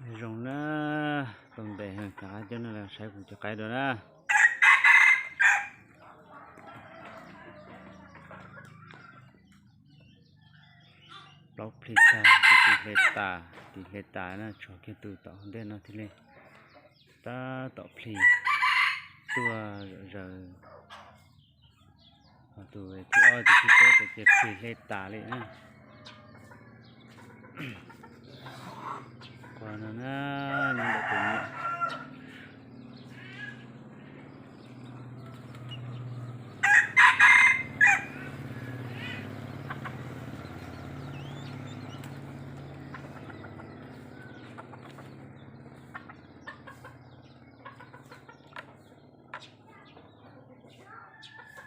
Zoo na, tau ntev heev, cov qaib coob no los saib kuv cov qaib dua na. Plaub plhis tag, tus tis hle tas, tis hle tas na, tshuav kiag tus tom ntej no thiaj li tab tom plhis tuaj zom zaws. Ho tus thib ob, tus thib peb ces plhis hle tas li na. Qhov no na, nyob ntawm tus niam.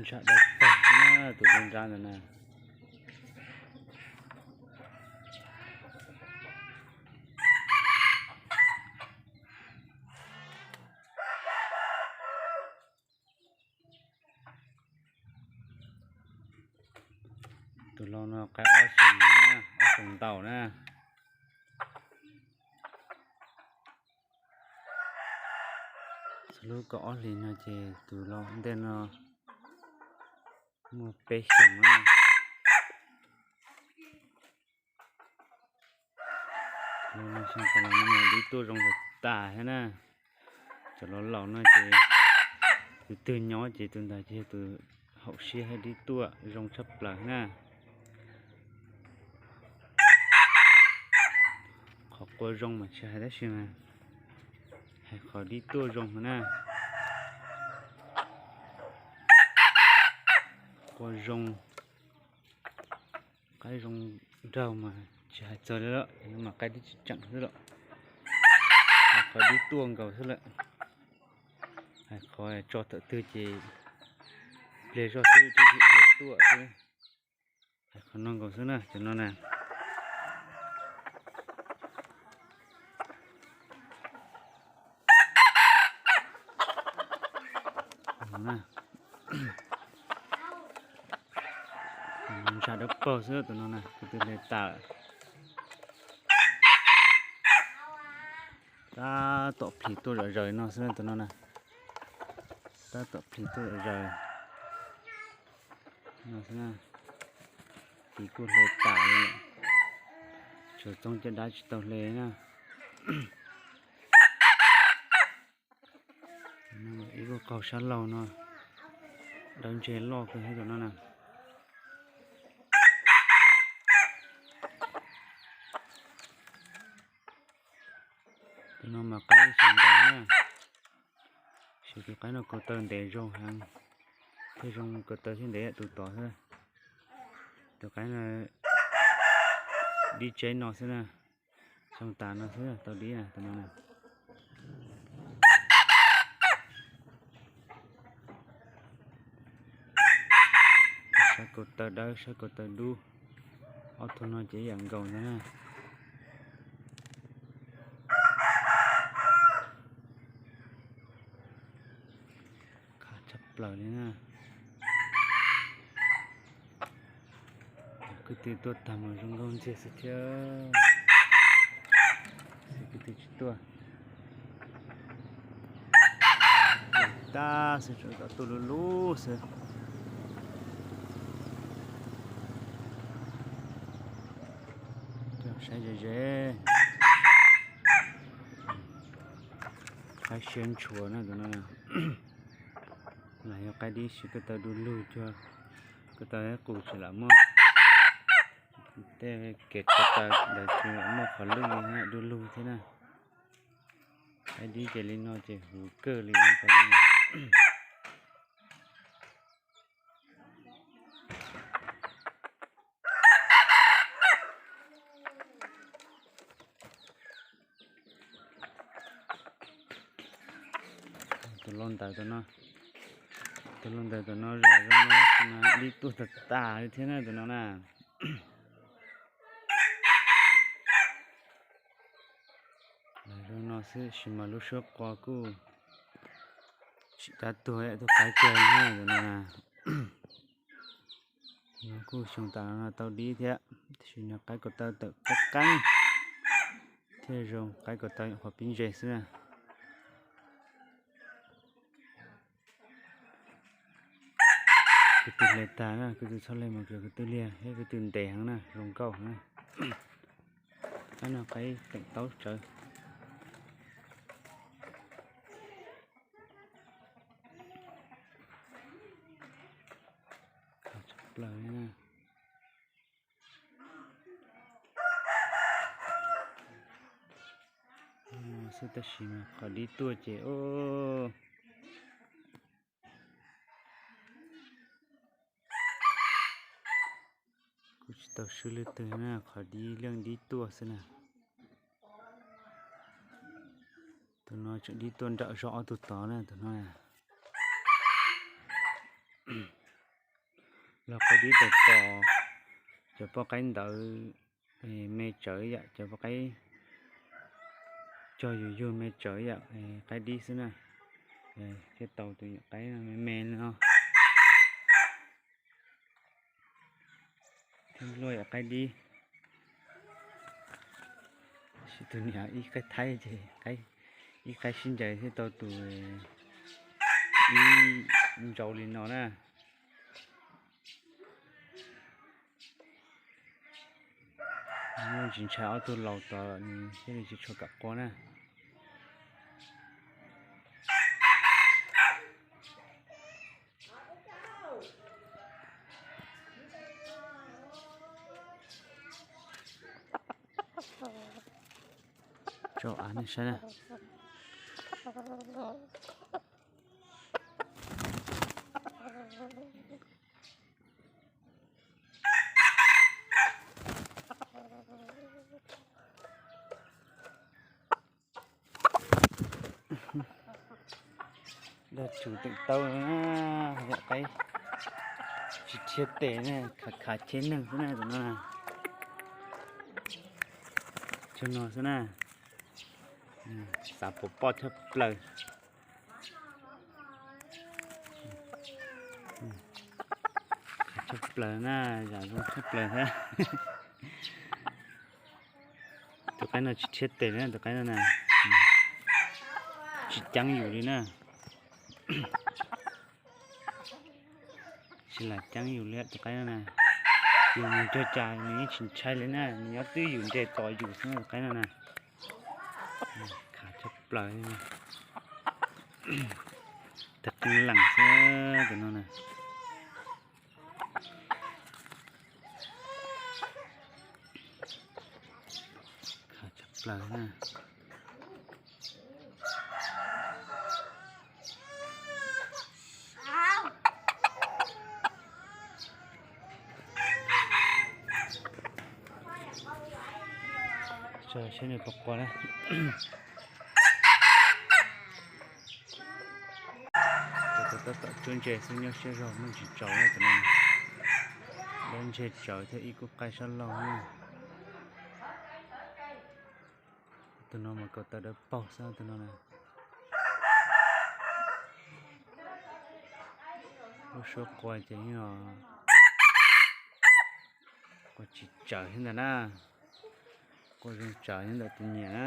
Ntsha dawb paug xwb na, tus dub nrab ntawd na. Tus lau no qaib ob xyoos na, ob xyoos ntaus na. Txog lub kaum ob hlis no ces tus lau ntej no muaj peb xyoos na. Lau no xyoo tas los no mas dib tuaj zoo tas tas thiab na. Cov laus laus no ces tus twg nyob ces tus ntawd ces yog tus haum siab thiab, dib tuaj zoo tshaj plaws na. Qhov qua zoo mas tsis hais tab sis mas hais qhov dib tuaj zoo na. Qua zoo, qaib zoo nraug mas tsis hais txog li lawm, no mas qaib dib tsis tseem xwb lawm. Hais qhov dib tuaj nkaus xwb lawm. Hais qhov tso thaum twg ces pliag zog xwb thiaj li tuaj xwb. Hais qhov no nkaus xwb na, cov no na. Ntsa dawb paug xwb tus no na, tus twg hle tas lawm. Tab tom plhis tuaj zom zaws no xwb tus no na. Tab tom plhis tuaj zom zaws no xwb na. Tis kuj hle tas li lawm. Tshuav txooj caj dab tsis tau hle na. Ib lub qaug sab laug no, dawb ntseg loj kawg thiab tus no na. Tus no mas qaib ib xyoos ntau na. Siv tus qaib no kaus taw ntev zoo heev, thiaj zoo kaus taw thiab ntev yam tus tod xwb. Tus qaib no dib tseb no xwb na, xyoo tas no xwb tau dib na tus no na. Sab kaus taw dawb, sab kaus taw dub, ob tug no ces ib yam nkaus ntag na. Khab tshaj plaws li na. Kwv tij tuaj tag mas zoo nkauj ntxiag xwb thiab. Kwv tij tsis tuaj, tag xwb, tsuas tuaj lub lub xwb. Saib ze ze, qaib siab ntshua na tus no. Los yog qaib dib siv ko taw du lug cuag ko taw qus tsis lam muaj. Tej kev ko taw ntawd tsis lam muaj qhov lwj li, du lug thiab na. Qaib dib ces li no ces huv kawg li. Tus lau ntawd tus no, tus lau ntawd tus no zam zoo no, dib tuaj tas tas li thiab na tus no na. Los zoo no xwb sis mas lub suab qua kuj tsis dab tuag, tus qaib kiag na tus no na. No kuj xyoo tas no tau dib thiab, tiam sis no qaib ko taw tawm qab qeeb. thiaj zoo, qaib kom tau nyuam qhuav pib ntses xwb na. Ko tw hle tag na, ko tw txhob hle mus, ko tw liag thiab ko tw ntev heev na, zoo nkauj heev na. Qaib no qaib teem taub tsawv. Plaws xwb tab sis mas qhov dib tuaj ces kuj tsis tau swb lwm twg na, qhov dib leej dib tuaj xwb na. Tus no tseem dib tuaj nrawm zog ob tug tod na, tus no na. Los qaib dib tau pom cov poj qaib ntawd me tsawv yam, cov poj qaib cog yug yug me tsawv yam qaib dib xwb na. Thiaj tau tus nyuam qaib me me no. Thiab luaj yam qaib dib. Tab sis tus niam ib qaib thaib ces ib qaib sib ncaws thiaj tau tus ib ntsauv li no na. Muaj ntsis ntshai ob tug laus tod nws thiaj li tsis tshua kam qua na. Tso av nej saib na. Dag tsum teem taub na, yam qaib tsis rhiab tes na, khav khav cheb neeg xwb na tus no. Tsuag no xwb na, xav pom poj tshaj plaws. Tshaj plaws na, zam zoo tshaj plaws thiab. Tus qaib no tsis rhiab tes li na, tus qaib no na, tsis ceeb yus li na. Tsis lam ceeb yus li tus qaib no na. Yus mus nrog cas nws yeej tsis ntshai li na, nws nyob twb yus nres tos yus xwb tus qaib no na. Khav tshaj plaws. Tag qeej lees xwb tus no na. Khav tshaj plaws na. Saib nws puas qua na. Tab tom cuab ntses xwb, nyob siab zog, muaj ntsis tsaus na tus no. Dawb ntseg tsawv thiab ib khub qaib sab laug na. Tus no mas kaus taw dawb paug xwb tus no na. Lub suab qua ces yeej qua tsis tsawv thiab ntag na. Qua zoo tsawv thiab ntawm tus nyiam na.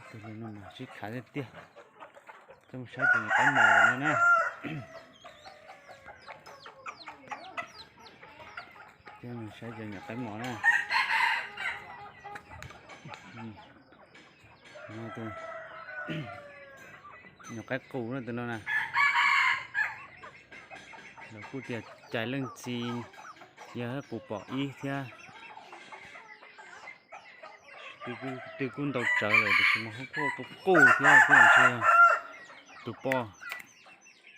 Tus no mas sib khav tiag tiag. Coj mus saib cov nyuam qaib mos no na. Coj mus saib cov nyuam qaib mos na. Nyuam qaib qus na tus no na. Lawv kuj tias cais leej txiv yog qus pom ib thiab. Twb kuj ntau tsawv lawm tiam sis mas qus qus thiab kuj ntshe tus poj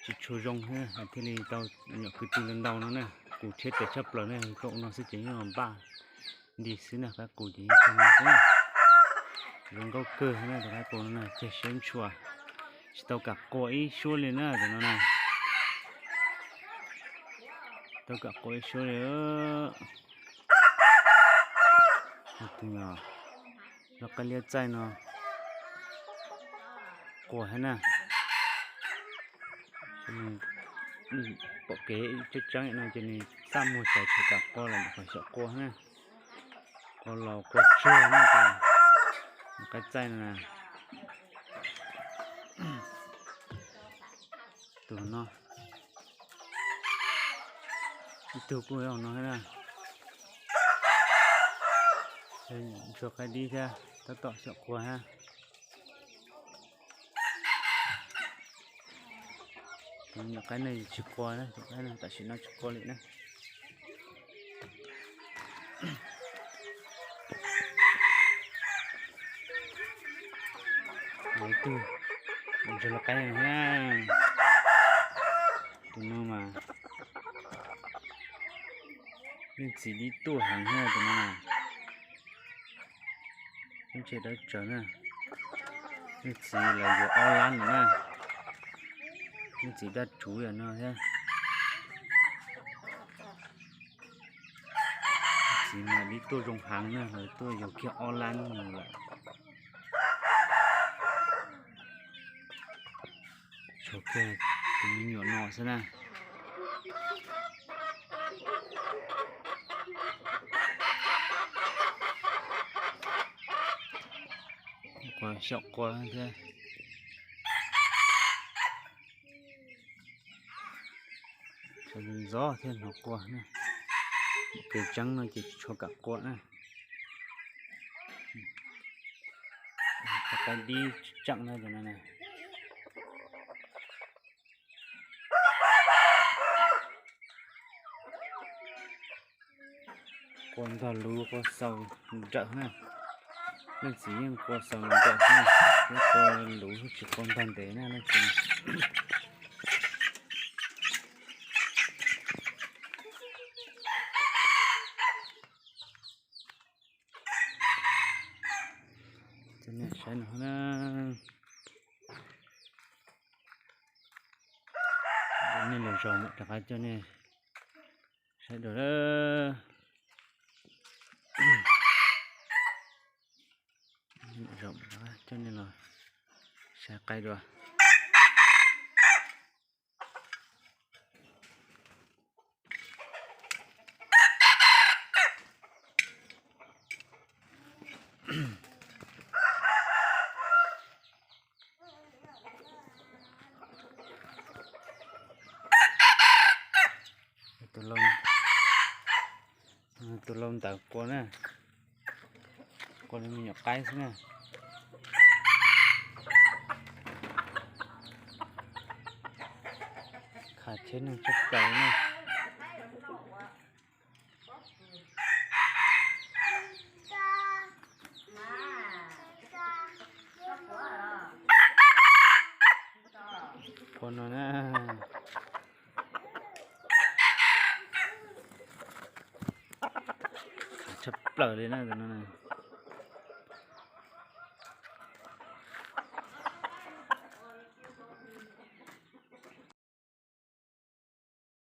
tsis tshua zoo thiab thiaj li tau nyuam kwv tij ntau ntau no na. Qus rhiab tes tshaj plaws ne, kaum no xwb ces yeej npaj nti xwb na, qaib qus ces yeej tshaj no xwb. Zoo nkauj kawg na tus qaib qus no na, ceg siab ntshua. Tsis tau kam qua ib suab li na tus no na. Tau kam qua ib suab li. Tus no, lub qaib liab txaij no qua thiab na. Pom kev tseeb tseeb no ces nws txaj muag tsawv tshav kam qua los qhov xyaum qua na. Qua los qua tsawg na ces nws qaib txaij no na. Tus no, ib tug kuj yog no thiab na. Ntsuag qaib dib thiab tab tom xyaum qua thiab. Tus me nyuam qaib no tsis qua na, tus qaib no tam sim no tsis qua li na. Ib tug ntsuag lau qaib no na. Tus no mas leej txiv dib tuaj heev thiab tus no na. Ib tse dawb tsawv na. Leej txiv lawv yuav ob lab no na. Leej txiv daj tsuv yam no thiab. Leej txiv mas dib tuaj zoo heev na, lawv tuaj yug kiag ob lab no lawm. Tshuav kiag tus me nyuam no xwb na. Qua xyaum qua thiab. Ntxov thiab hnov qua na. Kev tseeb no ces tsis tshua kam qua na. Cov qaib dib tseem na tus no na. Qua ntog luv qua xaus nrawm na. Leej txiv yeej qua xaus nrawm na, yeej qua luv tsis qua ntog ntev na leej txiv. Cov niam saib no na, nej los zaum mam rov qab coj nej saib dua. Zaum mam rov qab coj nej los saib qaib dua. Tus lau ntawd qua na, qua li me nyuam qaib xwb na. Khav thiab neeg tshaj plaws na. Qua no na. Khav tshaj plaws li na tus no na.